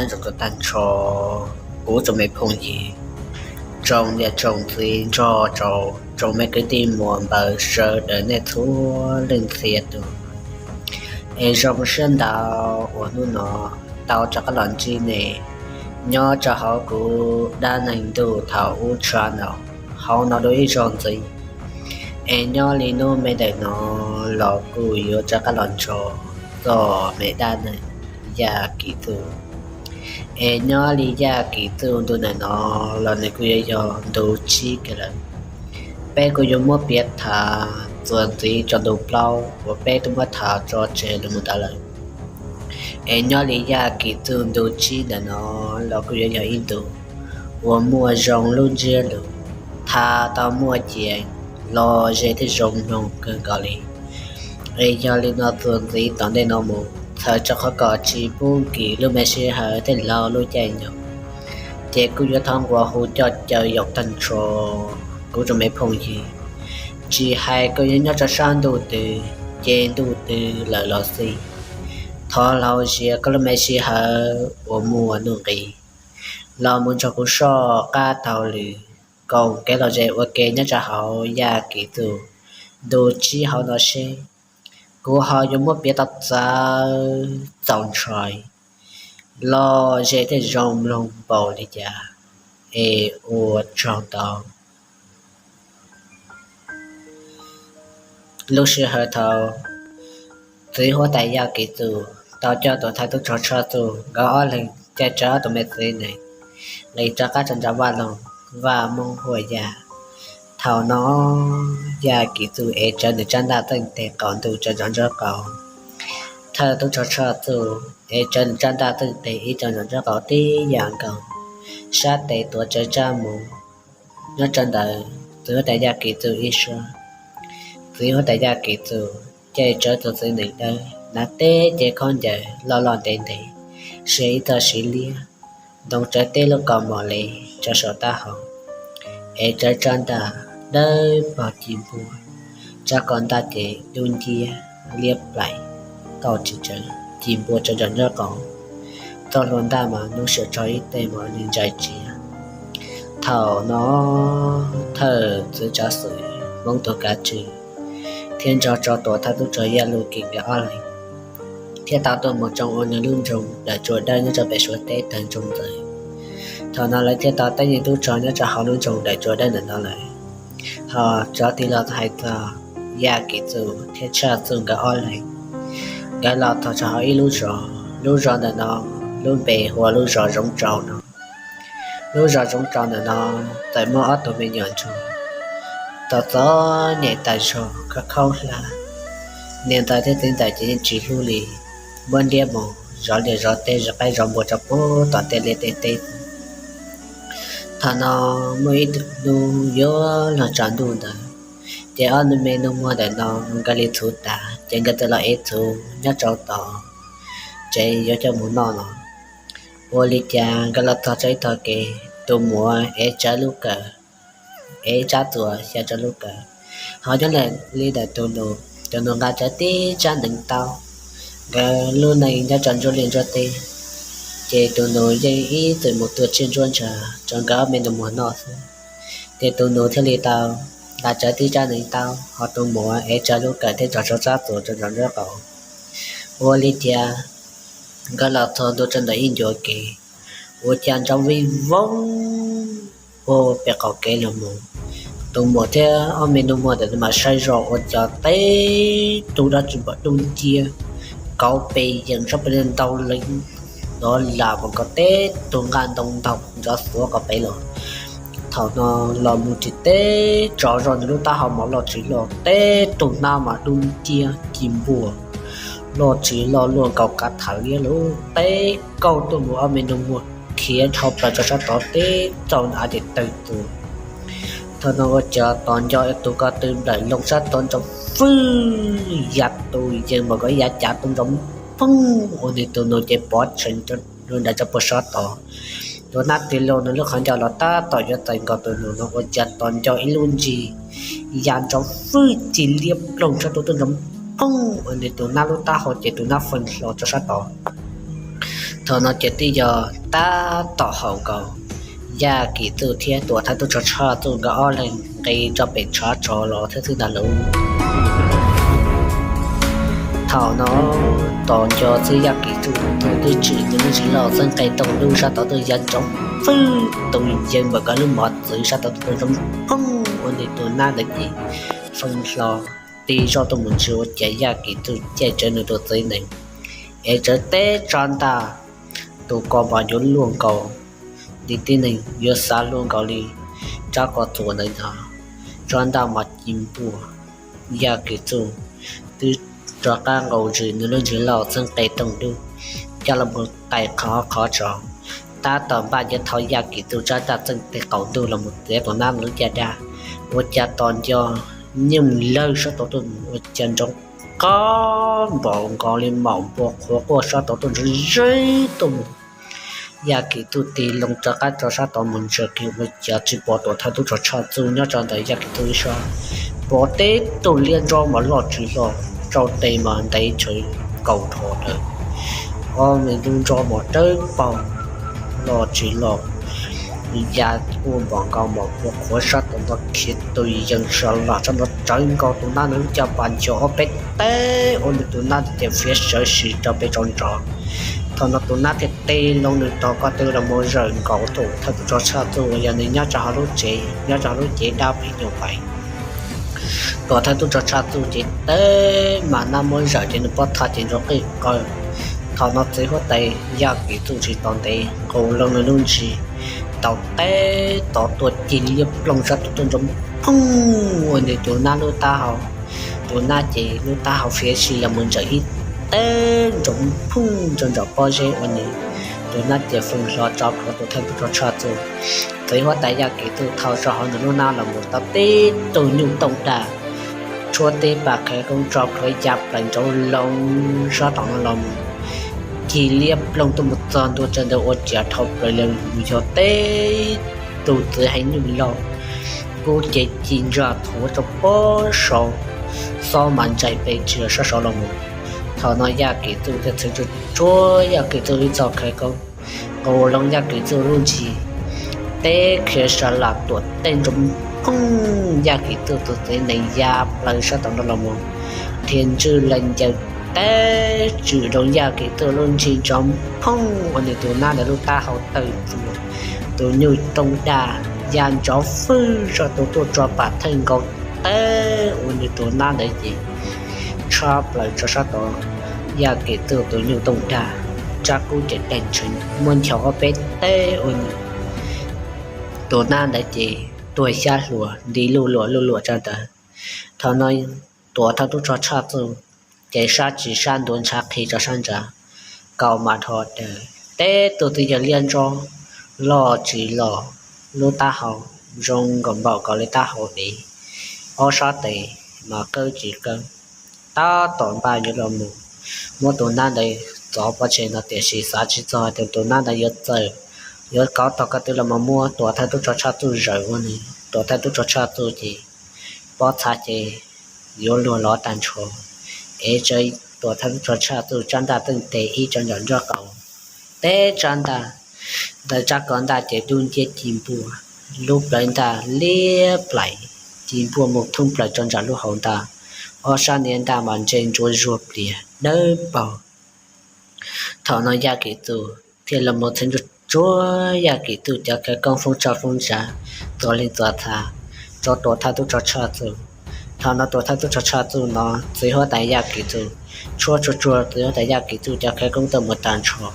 Nyob zoo rau tag nrho kuv tsoom me phooj ywg, tsoom niam tsoom txiv nrog rau tsoom me kwv tij muam npawg sawv daws nej txhua leej txhia tus. Es zoo siab ntau uas hnub no tau rov qab los ntsib nej nyob rau hauv kuv dab neeg ntuj thaum ub tshaj no hauv no dua ib zaug ntxiv. Es nyob li hnub me ntawm no los kuj yuav rov qab los nrog txog me dab neeg Yaj Kim Txuj. Es nyob li Yaj Kim Txuj ntu ntawm no los nws kuj yuav yog ntu tsib kiag lawm. Peb kuj yuav muab piav tham txuas ntxiv rau ntu plaub uas peb twb muab tham tso tseg los mus ntawd lawm. Es nyob li Yaj Kim Txuj ntu tsib ntawm no los kuj yuav yog ib ntu uas muaj zoo lub ntsiab lus tham tau muaj cia los ze thiab zoo mloog kawg nkaus li. Es yog li no txuas ntxiv tom ntej no mus txhawm rau qhov kom tsis pub nkim lub me sij hawm thiab laug lub caij nyoog, ces kuj yuav thov nquas hu coj caw yaum tag nrho kuv tsoom me phooj ywg, tsis hais koj yuav nyob rau sab ntuj twg ces ntuj twg lawm los xij, thov laug zia koj lub me sij hawm uas muaj nuj nqis los mus nrog kuv soj qab taug lw koom kev lom zem ua ke nyob rau hauv Yaj Kim Txuj ntu tsib hauv no seb kuv ho yuav muab piav tau txawv txaus ntshai los ze thiab zoo mloog npaum li cas. Es ua tsaug ntau. Lub sij hawm thaum txiv huab tais Yaj Kim Txuj tau coj tuam thawj tub rog Tshaj Txuj nkawd ob leeg caij rawv ob tug me txiv nees nqis rov qab rau nram vaj loog vaj Hmoob Huaj Yaj. Thaum no Yaj Kim Txuj ev tsawv nws tsab ntaj txeej teg qaum ntuj tso ntsoov ntsawj qaum. Thawj tub rog Tshaj Txuj ev tsawv nws tsab ntaj txeej teg ib tso ntsoov ntsawj qaum tib yam nkaus, sab tes tuav tsawv tsab mus. Nyob rau ntawm txiv huab tais Yaj Kim Txuj ib sab, txiv huab tais Yaj Kim Txuj caij rawv tus txiv nees dawb, hnav teb cev khaub ncaws loj loj ntev ntev, siv ib txoj siv liab, ntoo tsawv tib lub kaus mom li rau saum taub hau, ev tsawv tsab ntaj dawb paug ci npua, tsab ko ntaj ces dub nciab liab plaim, toj tsis tsawv ci npua tso ntsoov ntsawj qaum. Txoj hlua ntaj mas hnub sim tsog ib teg mas nws ntsais tsiav. Thaum no thawj txwv tsav xwm Hmoob tus kav tswj thiab nrog rau tuam thawj tub rog Yaj Luj Kim nkawd ob leeg thiaj tau tuaj mus tsoo ua nws lub nroog Dawm Tsua Dawb nyob rau pem Suav teb tawg ntsoog ntxaws. Thaum no lawv thiaj tau teeb yeej tub rog nyob rau hauv lub nroog Dawm Tsua Dawb ntawm no lawm. Ho rov tig los hais txog Yaj Kim Txuj thiab Tshaj Txuj nkawd ob leeg, nkawd los txog rau hauv ib lub zos, lub zos ntawm no lub npe hu ua lub zos Zoov Tsau no. Lub zos Zoov Tsau ntawm no txawm muaj ob tug me nyuam ntsuag txom txom nyem tas zog, khaub khaub hlab, niam ntxawm thiab txiv ntxawm ces yeej tsis hlub li, muab ntiab mus zov liaj zov teb zov qaib zov npua rau puag tom tej liaj tej teb. Thaum no muaj ib hnub yuav luag tsaus ntuj ntawd, ces ob me nus muag ntawm no nkawd li txhuv tas ces nkawd txawm los ev txhuv nyob rau tom tsev yuav coj mus noj no. Ua li cas nkawd los txog rau ib tog kev, tus muam ev tsawv lub kawm, ev tsab txuas xya rau lub kawm, ho nyob li ntawm tus nus, tus nus nqa tsawv tib tsab neev taub. Nkawd lub neej nyob rau ntsuab liaj ntsuab teb, ces tus nus yeej ib txwm mus tua tsiaj ntsuab ntsha rau nkawd ob me nus muag noj xwb. Ces tus nus thiaj li tau nqa tsawv tib tsab neev taub, ho tus muam ev tsawv lub kawm thiab rau tsab txuas rau nram nraub qaum. Ua li cas nkawd los txog ntua rau ntawm ib ncua kev, ua cas nrov vij voog ua pem qaum kev los mus. Tus muam thiab ob me nus muag ntawm no mas saib zoj ua cas teb tug dab tsi npam dub nciab kauv pes yees sab pes ntau lees, nrov lam npaum nkaus teb tug nqaj ntoo ntaug nrov xuav qhov pem los. Thaum no los mus tsis teb tso zoj nws lub taub hau mas loj tsis loj, teb tug hnab mas dub nciab ci npua loj tsis loj luaj nkaus kav tham liab lub teb kauj tuaj mus ob me nus muag khiav dhau plaws rau sab tod teb txaus av ces tawg tuag. Thaum no ua cas tos nco tus ko tw nplawm loo sab tod nrov fwj, ya tus yees npaum nkaus ib yav cav tuaj nrov phooj ua nws tus nus ces pov tseg rau nram rau puag sab tod. Tus hnab tig loo nws lub qhov ncauj los tab tom yuav txais nkaus tus nus no ua cas tos nco ib lub nrig ya nrov fwj ci liab ploog sab tod tuaj nrov phooj ua nws tus hnab lub taub hau ces tus hnab feeb hlo rau sab tod. Thaum no ces twb yog tab tom haum nkaus, Yaj Kim Txuj thiab Tuam Thawj Tub Rog Tshaj Txuj nkawd ob leeg nqis rau pem tshav tso los thiab xwb ntag lauj. Thaum no tos nco xwb Yaj Kim Txuj tus twb tsim nws lub tsis loj xeeb qe tooj dub sab tod tuaj ya ntsoov fwj tus yees npaum nkaus lub mos txwv sab tod tuaj ntsoov phooj ua nws tus nab ntawd ces fee hlo tig zoj tuaj mus ntsws ua cas Yaj Kim Txuj caij tsawv nws tus txiv nees es tsawv teb tsa ntaj, tus ko mas yuav luaj nkaus li tib neeg yuav xav luaj nkaus li rab qos txuas ntawd ntag, tsa ntaj mas ci npuaj. Yaj Kim Txuj twb rov qab nqus zws nws lub ntsis loj xeeb qe tooj dub coj los mus qais qhov qhov tso, tab tom npaj yuav thau Yaj Kim Txuj tsab ntaj txeej tes qaum ntuj los mus txiav tus nab lub caj dab, ua cas tos nco nyooj lawg sab tod tuaj mus ua cas ntsoov qab npaum nkaus li maum npua qhuav quaj sab tod tuaj ntsoov zeb tuaj mus. Yaj Kim Txuj tig loo rov qab rau sab tod mus ntsia kiag ua cas tsis pom Tuam Thawj Tub Rog Tshaj Txuj nyob rau ntawm Yaj Kim Txuj ib sab, pom teb tug liab ntsob mas loj tsis loj, tsau tes mas ntev tsawv kaum dhos dawb, ob me lub ntsob mas dawb paug loj tsis loj, ya quaj npaum nkaus maum npua qhuav sab tod ntog khiav tus yees sa las sab ntawd tsawv nkaus tus nab ntawd lub caj pas nchuav ob peb teg ua nws tus nab ntawd ces fiav sawv sim rau pem tsaus nrov. Thaum no tus nab thiaj tig loo nws rov qab twb los mus zawm nkaus Tuam Thawj Tub Rog Tshaj Txuj uas yog nws nyob rau hauv lub tsev, nyob rau hauv lub cev dab phim nyuj vais. Tuam Thawj Tub Rog Tshaj Txuj ces teb mas nab muab zawm ces nws pob txha ces ntsuas qij qawg. Thaum no txiv huab tais Yaj Kim Txuj tsis tos ntev nqus loo nws lub ntsis ntaus teb tod tuaj cig liab ploog sab tod tuaj ntsoov phooj ua nws tus nab lub taub hau. Tus nab ces lub taub hau fiav si los mus ntsaws ib teg ntsoov phooj rau ntawm pob zeb ua nws tus nab ces fee hlo tso plhuav Tuam Thawj Tub Rog Tshaj Txuj. Txiv huab tais Yaj Kim Txuj thau zog hauv nws lub nab los mus tau tib tug nyuj tooj daj, tshuab tib pas khawv koob tso plhuav ya plaws ntsoov loo sab tom no los mus, cig liab ploog tuaj mus txog ntua rau ntawd ua cas dhau plaws los mus yog tib tug txiv heev nyuj loj, kub cev ci ntsa thuav rau pob saud, xob mas ntsais pes tsuag sab saud los mus. Thaum no Yaj Kim Txuj thiaj txheev tsuag tsuag Yaj Kim Txuj ib txoj khawv koob, nqus loo Yaj Kim Txuj lub ntsis, teb khiav sa las tuam tej ntsoov phooj, Yaj Kim Txuj tus txiv nees ya plaws sab tom no los mus, dhia ntswj lees ncaws teb tswm rau Yaj Kim Txuj lub ntsis ntsoov phooj ua nws tus nab ntawd lub taub hau tawg txuas, tus nyuj tooj daj ya ntsov fwj zog tus tuaj tso pas thawj nkaus teb ua nws tus nab ntawd ces tshab plaws tso sab tod. Yaj Kim Txuj tus nyuj tooj daj, tsab kub ces daig ntshee muaj nchav ob peb teg ua nws tus nab ntawd ces tuag xyab hluas nti luj luam luj luam rau ntawd. Thaum no Tuam Thawj Tub Rog Tshaj Txuj ces sab tsis sab ntua ntshav qhi rau sab ntsa, kaus mas dhos daws, teb tug twb yog liab ntsob loj tsis loj, lub taub hau zoo nkaus npaum nkaus li taub hau dev, ob sab tes mas kawb tsis kawb, tab tom npaj yuav los mus muab tus nab ntawd txov pov tseg no tiam sis xav tsis txog tias tus nab ntawd yuav txawm, yuav kov tog ko tw los mus muab Tuam Thawj Tub Rog Tshaj Txuj zawm ua nws. Tuam Thawj Tub Rog Tshaj Txuj ces pob txha ces yuav luag lov tag nrho, es tsa Tuam Thawj Tub Rog Tshaj Txuj tsab ntaj txeej tes ib tsa nram nraub qaum, teb tsab ntaj ntawd tsab ko ntaj ces dub nciab ci npuaj, lub plawv ntaj liab plaim ci npuaj mus thoob plaws rau nram lub hauv ntaj, ob sab niag ntaj mas ntse ntsuav zuag plias dawb paug. Thaum no Yaj Kim Txuj thiaj los mus txheev tsuag tsuag Yaj Kim Txuj cov khawv koob foob tsaj foob ntsa, txuas leeg txuas txha rau Tuam Thawj Tub Rog Tshaj Txuj. Thaum no Tuam Thawj Tub Rog Tshaj Txuj hnov txiv huab tais Yaj Kim Txuj tshuab tsuag tsuag txiv huab tais Yaj Kim Txuj cov khawv koob tuaj mus tag nrho,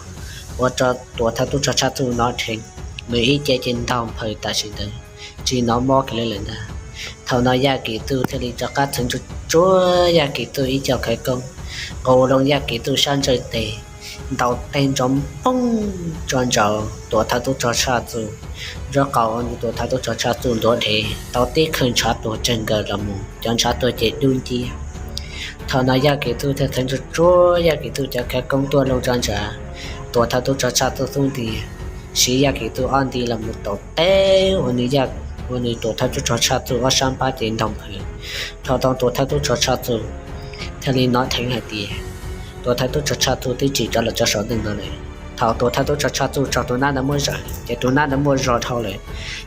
ua rau Tuam Thawj Tub Rog Tshaj Txuj hnov dheev, nws ib ce ces ntaug nphawg tam sim ntawd, tsis hnov mob kiag li lawm ntag. Thaum no Yaj Kim Txuj thiaj li rov qab txheev tsuag tsuag Yaj Kim Txuj ib co khawv koob, nqus loo Yaj Kim Txuj sab ntsawj tes, ntaus teg ntsoov phooj tso ntawm Tuam Thawj Tub Rog Tshaj Txuj nraub qaum, ua nws Tuam Thawj Tub Rog Tshaj Txuj ntuav dhev tau tib khawg ntshav tuag tsawg nkaus los mus, cov ntshav tuag ces dub nciab. Thaum no Yaj Kim Txuj thiaj txheev tsuag tsuag Yaj Kim Txuj cov khawv koob tuaj loo rau ntawm Tuam Thawj Tub Rog Tshaj Txuj xub ntiag, siv Yaj Kim Txuj ob nti los mus taus teb ua nws, ua nws Tuam Thawj Tub Rog Tshaj Txuj ob sab npab ces ntaug nphawg. Thaum no Tuam Thawj Tub Rog Tshaj Txuj thiaj li hnov dheev hais tias Tuam Thawj Tub Rog Tshaj Txuj twb tsim rov los rau saum ntoo no lawm. Thaum tuam thawj tub rog Tshaj Txuj raug tus nab ntawd muab zom ces tus nab ntawd muaj zog dhau lawm,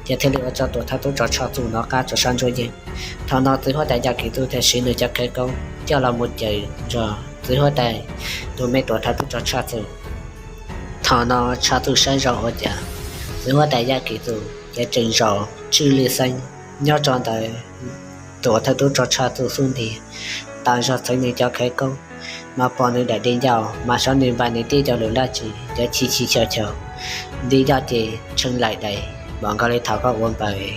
ces thiaj li ua rau tuam thawj tub rog Tshaj Txuj hnov qab rau sab ntsuab yeej. Thaum no txiv huab tais Yaj Kim Txuj thiaj siv nws cov khawv koob coj los mus cawm nrog txiv huab tais, tus me tuam thawj tub rog Tshaj Txuj. Thaum no Tshaj Txuj saib zoj ua cas txiv huab tais Yaj Kim Txuj ces tseem zaum tswj li xeeb nyob rau ntawm tuam thawj tub rog Tshaj Txuj xub ntiag, tas zog txheev nws cov khawv koob, mas pom nws daim di ncauj mas xyov nws npaj nws tib cov lus dab tsi, cov chim chim chaw chaw, di ncauj ces tshee laim daim, npaum nkaus li thaum koj ua npaws,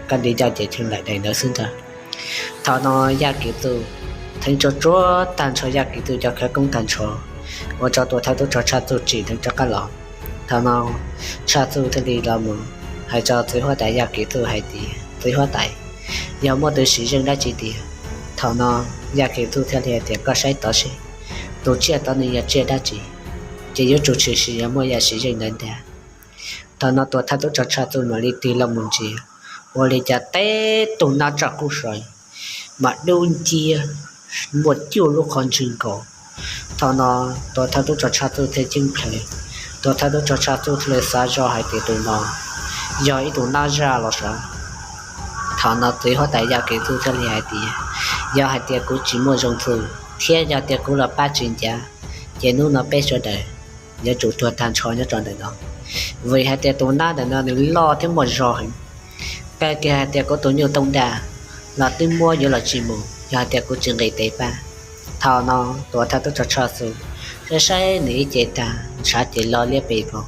koj di ncauj ces tshee laim daim ntawd xwb ntag. Thaum no Yaj Kim Txuj theev tsuag tsuag tag nrho Yaj Kim Txuj cov khawv koob tag nrho, ua rau tuam thawj tub rog Tshaj Txuj tsim dheev rov qab los. Thaum no Tshaj Txuj thiaj li los mus hais rau txiv huab tais Yaj Kim Txuj hais tias, txiv huab tais, yog muaj tus sim zeej dab tsi tiag? Thaum no Yaj Kim Txuj thiaj li hais tias, koj saib tod seb, tus tsiaj tod nws yog tsiaj dab tsi, ces yuav tsum tshwm sim yog muaj yam sim zeej ntawd ntag. Thaum no tuam thawj tub rog Tshaj Txuj mam li tig los mus ntsia, ua li cas teb tug nab tsaj kub saw mas dub nciab, muaj cuaj lub qhov ntswg nkaus. Thaum no tuam thawj tub rog Tshaj Txuj thiaj ceeb plhawv, tuam thawj tub rog Tshaj Txuj thiaj li xav zoj hais tias tus no yog ib tug nab zaj los sav. Thaum no txiv huab tais Yaj Kim Txuj thiaj li hais tias, yog hais tias kuv tsis muaj zoo txwj thiab yog tias kuv los pab tsis ncav, ces hnub no peb sawv daws yuav tsum tuag tag nrho nyob rau ntawm no, vim hais tias tus nab ntawm no nws loj thiab muaj zog heev. Kawg kiag hais tias kuv tus nyuj tooj daj los twb muab yuav los tsis mus yog hais tias kuv tsis nqis tes pab. Thaum no tuam thawj tub rog Tshaj Txuj saib saib nws ib ce tag ntshav ces lo liab pes vog,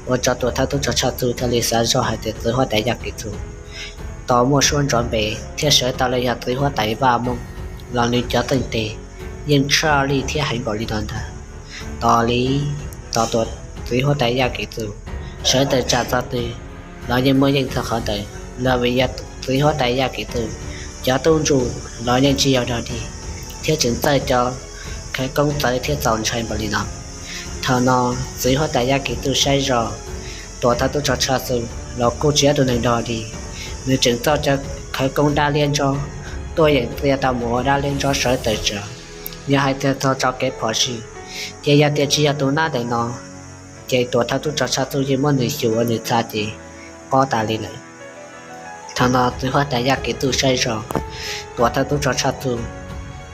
ua rau tuam thawj tub rog Tshaj Txuj thiaj li xav zoj hais tias txiv huab tais Yaj Kim Txuj tos muaj suab ntsoov npe thiab sawv tau los yog txiv huab tais Vaj Moob los nws cov txeej tes yeej tshaj lij thiab heev npaum li no ntag. Tos li tos tuam txiv huab tais Yaj Kim Txuj sawv tawm tsam txog twg los yeej muaj yeej txog qhov ntawd, los vim yog txiv huab tais Yaj Kim Txuj cov tub ntsuj los yeej tsis yog dog dig thiab tseem txawj cov khawv koob txawv thiab txaus ntshai npaum li no. Thaum no txiv huab tais Yaj Kim Txuj saib zoj tuam thawj tub rog Tshaj Txuj los kuj tsis yog tus neeg dog dig, nws tseem txawj cov khawv koob dab liab ntsob tuaj yeem txia tau mus ua dab liab ntsob sawv tawm tsam. Yog hais tias txog rau kev phom sij, ces yog tias tsis yog tus nab ntawm no, ces tuam thawj tub rog Tshaj Txuj yeej muab nws xyuas ua nws txha ces pob tas li lawm. Thaum no txiv huab tais Yaj Kim Txuj saib zoj tuam thawj tub rog Tshaj Txuj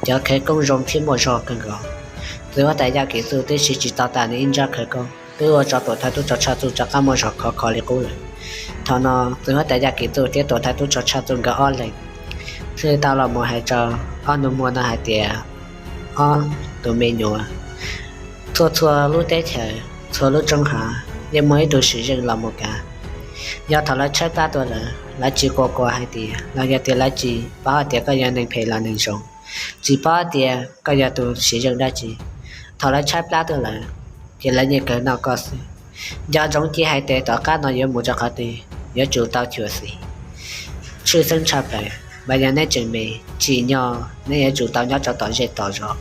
cov khawv koob zoo thiab muaj zog kawg nkaus. Txiv huab tais Yaj Kim Txuj twb siv tsis tau tas nws ib nrab khawv koob twb ua rau tuam thawj tub rog Tshaj Txuj rov qab muaj zog khov kho li qub lawm. Thaum no txiv huab tais Yaj Kim Txuj thiab tuam thawj tub rog Tshaj Txuj nkawd ob leeg thiaj tau los mus hais rau ob nus muag no hais tias, ob tug me nyuam, txhua txhua lub teb chaws, txhua lub roob hav yeej muaj ib tug sim zeej los mus kav. Yog thaum lawv tshaib plab tuaj lawm, lawv tsis quas quas hais tias, los yog tias lawv tsis paub hais tias koj yog neeg phem los neeg zoo, tsis paub hais tias koj yog tus sim zeej dab tsi, thaum lawv tshaib plab tuaj lawm, ces lawv yeej kawg noj koj xwb. Nco ntsoov cia hais tias tom qab no yuav mus rau qhov twg yuav tsum tau xyuam xim. Tshwj xeeb tshaj plaws mas yog neb tseem me, tsim nyog neb yuav tsum tau nyob rau tom zej tom zos,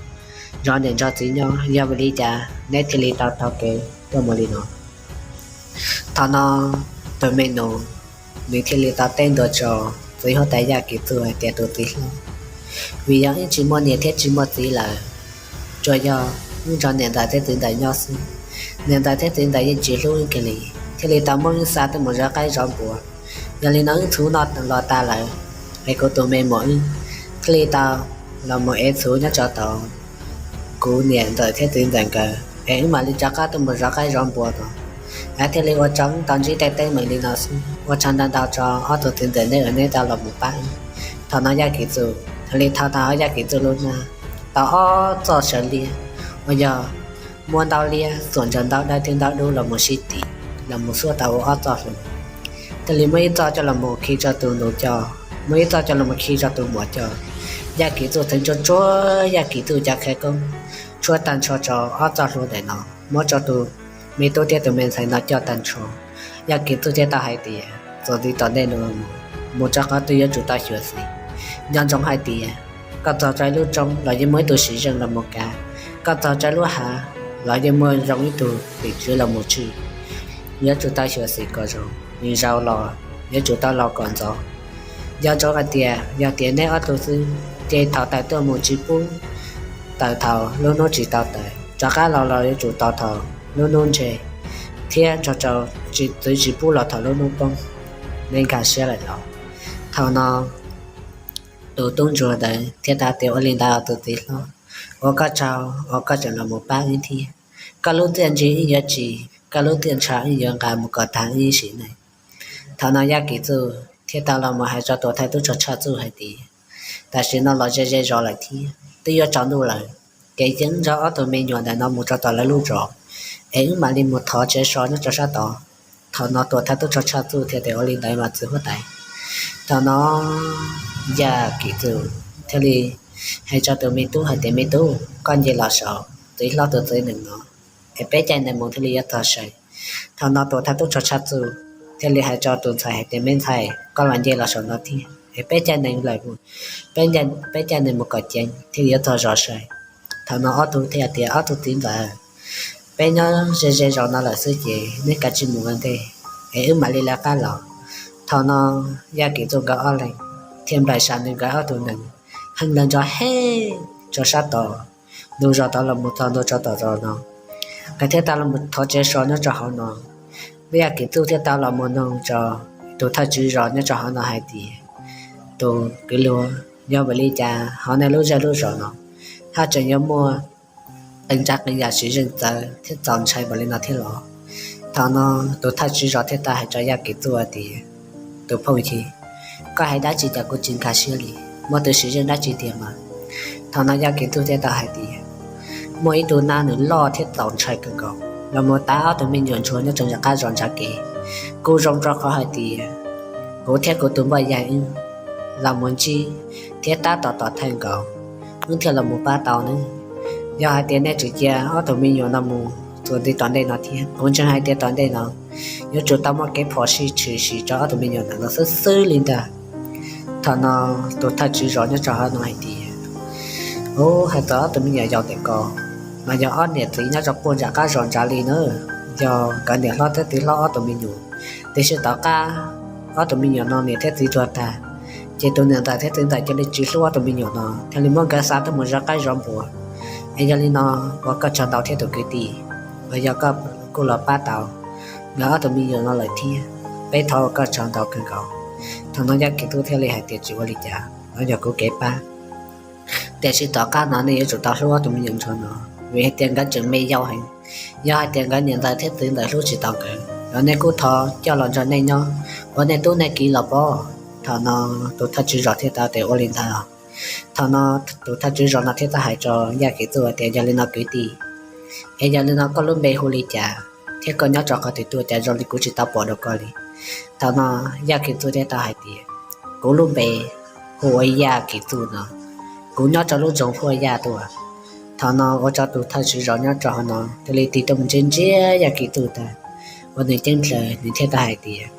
nrog niam nrog txiv nyob, yog vim li cas neb thiaj li tau taug kev tuaj mus li no. Thaum no tus me nus nws thiaj li tau teb ntua rau txiv huab tais Yaj Kim Txuj hais tias, tus txiv hlob, vim yog wb tsis muaj niam thiab tsis muaj txiv lawm, tsuas yog wb nrog niam ntxawm thiab txiv ntxawm nyob xwb. Niam ntxawm thiab txiv ntxawm yeej tsis hlub wb kiag li, thiaj li tau muab wb xa tuaj mus zov qaib zov npua. Yog li no wb txhuv noj los tas lawm, es kuv tus me muam wb thiaj li tau los mus ev txhuv nyob rau tom kuv niam ntxawm thiab txiv ntxawm nkawd, es wb mam li rov qab tuaj mus zov qaib zov npua tod. Thiaj li ua rau wb tau ntsib tej teeb meem li no xwb. Ua tsaug ntau ntau rau ob tug txiv ntxawm neb uas neb tau los mus pab wb. Thaum no Yaj Kim Txuj thiaj li thau tau Yaj Kim Txuj lub hnab tau ob txoj saw liab, uas yog muab ntaub liab xuas nrog ntaub dawb thiab ntaub dub los mus sib tim los mus xuab tau ua ob txoj hlua. Thiaj li muab ib txoj coj los mus khi rau tus nus coj, muab ib txoj coj los mus khi rau tus muam coj. Yaj Kim Txuj theev tsuag tsuag Yaj Kim Txuj cov khawv koob tshuab tag nrho rau ob txoj hlua ntawm no, muab rau tus me tub thiab tus me ntxhais no coj tag nrho. Yaj Kim Txuj thiaj tau hais tias, txuas ntxiv tom ntej no mus, mus rau qhov twg yuav tsum tau xyuam xim. Nco ntsoov hais tias koj txog rau ib lub roob los yeej muaj ib tug sim zeej los mus kav, koj txog rau ib lub hav los yeej muaj zoo ib tug tim tswv los mus tswj. Yuav tsum tau xyuam xim kom zoo, nws zaus los yuav tsum tau los kom ntxov. Nco ntsoov hais tias yog tias neb ob tug xwb, ces thaum tawm tuaj mus tsis pub tawm thaum lub hnub tsis tau tawm, rov qab los los yuav tsum tau thaum lub hnub ntseg. thiab nrog rau txiv tsis pub los thaum lub hnub poob, neb nkag siab lawm los? Thaum no tus tub ntsuag ntawd thiaj tau tias, ua li ntawd tus txiv hlob, ua koj tsaug uas koj tseem los mus pab wb thiab. Koj lub txiaj ntsig wb yuav tsim, koj lub txiaj ntsha wb yuav nqa mus kom tag wb sim neej. Thaum no Yaj Kim Txuj thiaj tau los mus hais rau tus thawj tub rog Tshaj Txuj hais tias, tam sim no los ze ze zos lawm thiab twb yuav tsaus ntuj lawm, ces cia wb nrog ob tug me nyuam ntawm no mus rau tom lawv lub zos, es wb mam li mus thov tsev so nyob rau sab tod. Thaum no tus thawj tub rog Tshaj Txuj thiaj tias, ua li ntawd mas txiv huab tais. Thaum no Yaj Kim Txuj thiaj li hais rau tus me tub hais tias, me tub, koj nce los saud, txiv hlob tus txiv nees no, es peb caij nees mus thiaj li yuav txog saud. Thaum no tus thawj tub rog Tshaj Txuj thiaj li hais rau tus ntxhais hais tias, me ntxhais, koj los nce los saum no thiab es peb caij nees lawm, peb caij nees mus kom ceev thiaj li yuav txog zos saud. Thaum no ob tug thiaj tias, ob tug txiv ntxawm, peb nyob ze ze zos no lawm xwb ces neb kav tsij mus ua ntej, es wb mam li lawv qab los. Thaum no Yaj Kim Txuj nkawd ob leeg thiaj nplaim sam nws nkawd ob tug nees, heev lawv ntso hej rau sab tod, ntug zos tod los mus txog ntua rau tom zos no. Nkawd thiaj tau los thov tsev so nyob rau hauv no. Yaj Kim Txuj thiaj tau los mus noog rau tus thawj tswv zos nyob rau hauv no hais tias, tus kwv luag, yog vim li cas hauv nej lub zej lub zos no haj tseem yuav muaj qee tsav qee yam siv zog txawv thiab txaus ntshai npaum li no thiab los? Thaum no tus thawj tswv zos thiaj tau hais rau Yaj Kim Txuj tias, tus phooj ywg, koj hais dab tsi cas kuv tsis nkag siab li, muaj tus siv zog dab tsi tiag mas? Thaum no Yaj Kim Txuj thiaj tau hais tias, muaj ib tug nab nws loj thiab txaus ntshai kawg nkaus los mus tav ob tug me nyuam ntsuag nyob rau nram qab zos nrad kev. Kuj zoo rau qhov hais tias kuv thiab kuv tus npoj yag wb los mus ntsib thiab tab tom tom thawj nkaus, wb thiaj los mus pab tau neb. Yog hais tias nej tseem cia ob tug me nyuam no mus txuas ntxiv tom ntej no thiab, kuv ntseeg hais tias tom ntej no yuav tsum tau muaj kev phom sij tshwm sim rau ob tug me nyuam ntawm no xwb xwb li ntag. Thaum no tus thawj tswv zos nyob rau hauv no hais tias, ub, hais txog ob tug me nyuam yaus ntawm ko mas yog ob niam txiv nyob rau puag nram qab zos nrad li na, yog nkawd niam hlob thiab txiv hlob ob tug me nyuam. Tiam sis tom qab ob tug me nyuam no niam thiab txiv tuag tag, ces tus niam ntxawm thiab txiv ntxawm cia li tsis hlub ob tug me nyuam no thiaj li muab nkawd xa tuaj mus zov qaib zov npua. Es yog li no, ua koj tsaug ntau thiab tus kwv tij, uas yog koj kuj los pab tau nkawd ob tug me nyuam no lawm thiab, peb thov ua koj tsaug ntau kawg nkaus. Thaum no Yaj Kim Txuj thiaj li hais tias, tsis ua li cas, no yog kuv kev pab. Tiam sis tom qab no nej yuav tsum tau hlub ob tug me nyuam ntsuag no, vim hais tias nkawd tseem me yau heev. Yog hais tias nkawd niam ntxawm thiab txiv ntxawm hlub tsis tau nkawd los nej kuj thov coj los nrog nej nyob ua nej tub nej kiv los pov. Thaum no tus thawj tswv zos thiaj tau tias ua li ntawd. Thaum no tus thawj tswv zos no thiaj tau hais rau Yaj Kim Txuj tias, yog li no kwv tij, es yog li no koj lub npe hu li cas thiab koj nyob rau qhov twg tuaj, cas zoo li kuv tsis tau pom dua koj li? Thaum no Yaj Kim Txuj thiaj tau hais tias, kuv lub npe hu ua Yaj Kim Txuj no, kuv nyob rau lub nroog Huaj Yaj tuaj. Thaum no ua rau tus thawj tswv zos nyob rau hauv no thiaj li tig tuaj mus ntsia ntsia Yaj Kim Txuj tag, ua nws ceeb plaws nws thiaj tau hais tias,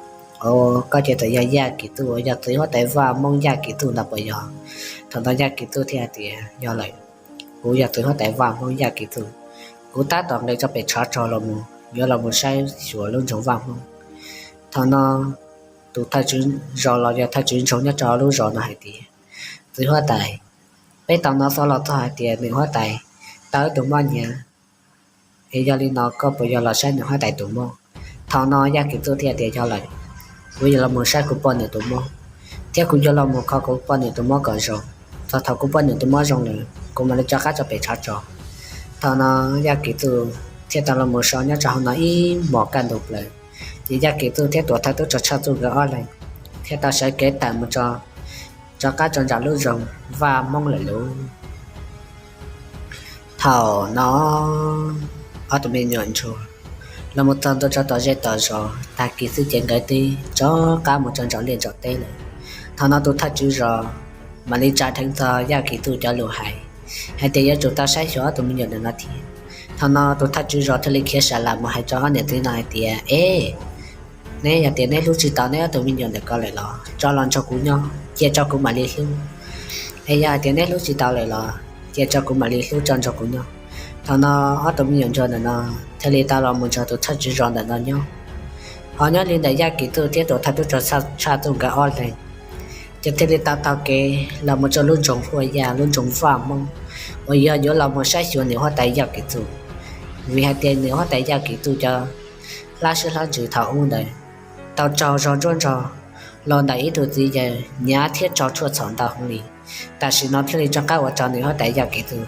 o, koj ces txawm yog Yaj Kim Txuj uas yog txiv huab tais vaj Hmoob Yaj Kim Txuj ntag puas yog? Thaum no Yaj Kim Txuj thiaj hais tias, yog lawm, kuv yog txiv huab tais vaj Hmoob Yaj Kim Txuj. Kuv tab tom nqis rau pem tshav rog los mus, yuav los mus saib xyuas lub nroog vaj Hmoob. Thaum no tus thawj tswv zos los yog thawj tswv nroog nyob rau lub zos no hais tias, txiv huab tais, peb tau hnov xov los txog hais tias nws huab tais tau ib tug mob hnyav, es yog li no koj puas yog los saib nws huab tais tus mob? Thaum no Yaj Kim Txuj thiaj tias, yog lawm, kuv yuav los mus saib kuv poj niam tus mob, thiab kuv yuav los mus kho kuv poj niam tus mob kom zoo. Txog thaum kuv poj niam tus mob zoo lawm kuv mam li rov qab rau pem tshav rog. Thaum no Yaj Kim Txuj thiaj tau los mus so nyob rau hauv no ib hmos kaj ntug plaws, ces Yaj Kim Txuj thiab tus thawj tub rog Tshaj Txuj nkawd ob leeg thiaj tau sawv kev tawm mus rau, rov qab rau nram lub nroog vaj Hmoob lawm lauj. Thaum no ob tug me nyuam ntsuag los mus txog ntua rau tom zej tom zos, tag kis xwb ces nkawd twb rov qab mus rau nram liaj nram teb lawm. Thaum no tus thawj tswv zos mam li tsa dheev txog Yaj Kim Txuj cov lus hais, hais tias yuav tsum tau saib xyuas ob tug me nyuam ntawm no thiab. Thaum no tus thawj tswv zos thiaj li khiav sa las mus hais rau ob niam txiv no hais tias, e, neb yog tias neb hlub tsis tau neb ob tug me nyuam ntawm ko lawm los tso los nrog kuv nyob, cia tso kuv mam li hlub. Es yog hais tias neb hlub tsis tau lawm los cia tso kuv mam li hlub tso nrog kuv nyob. Thaum no ob tug me nyuam ntsuag ntawm no thiaj li tau los mus nrog tus thawj tswv zos ntawm no nyob. Ho nyob li ntawm Yaj Kim Txuj thiab tus thawj tub rog Tshaj Txuj nkawd ob leeg, ces thiaj li tau taug kev los mus rau lub nroog Huaj Yaj, lub nroog vaj Hmoob, uas yog yuav los mus saib xyuas niam huab tais Yaj Kim Txuj. Vim hais tias niam huab tais Yaj Kim Txuj cov hlab sib hlab ntsws thaum ub ntawd tau raug zog ntsuab nrog los ntawm ib tug txiv yawg nyav thiab raug tshuaj txhaum ntau heev li. Tam sim no thiaj li rov qab ua rau nws huab tais Yaj Kim Txuj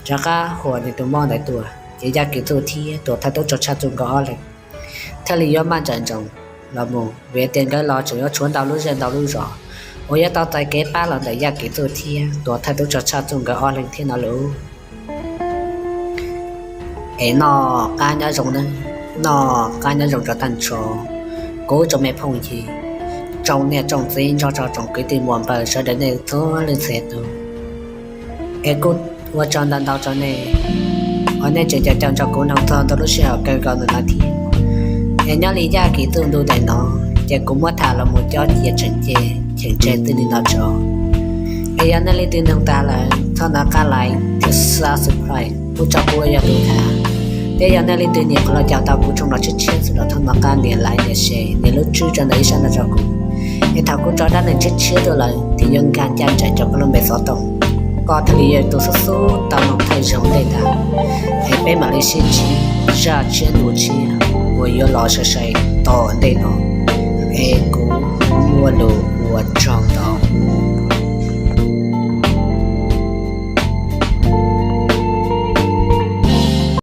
rov qab huam nws tus mob ntawd tuaj, ces Yaj Kim Txuj thiab tus thawj tub rog Tshaj Txuj nkawd ob leeg thiaj li yuav maj ntsawm ntsoov los mus vim tias nkawd los tseem yuav tshuav ntau lub zej ntau lub zos uas yuav tau txais kev pab los ntawm Yaj Kim Txuj thiab tus thawj tub rog Tshaj Txuj nkawd ob leeg thiab no lauj. Es noj qab nyob zoo, noj qab nyob zoo rau tag nrho kuv tsoom me phooj ywg, tsoom niam tsoom txiv nrog rau tsoom kwv tij muam npawg sawv daws nej txhua leej txhia tus. Es kuj ua tsaug ntau ntau rau nej uas nej tseem caum caum nrog kuv mloog txog ntawm lub sij hawm kawg nkaus ntawm no thiab. Es nyob li Yaj Kim Txuj ntu ntawm no, ces kuv muab tham los mus coj cia tseem ceeb cheem tseg txij li no tso. Es yog nej leej twg mloog tag lawm txhob nco qab like thiab subscribe pub rau kuv ua yog tus tham. Thiab yog nej leej twg nyiam qhov los caum tau kuv tshooj no tshiab tshiab xwb los txhob nco qab nias like nias share nias lub tswb rau ntawm ib sab no rau kuv. Es thaum kuv tso dab neeg tshiab tshiab tuaj lawm ces yuav nkag ncaj nraim rau koj lub npe xov tooj, koj thiaj li yog tus xub xub tau mloog thawj zaug ntej ntag. Es peb mam li sib ntsib zaj tshiab ntu tshiab uas yuav los sai sai tom ntej no. Es kuv muaj lus ua tsaug ntau.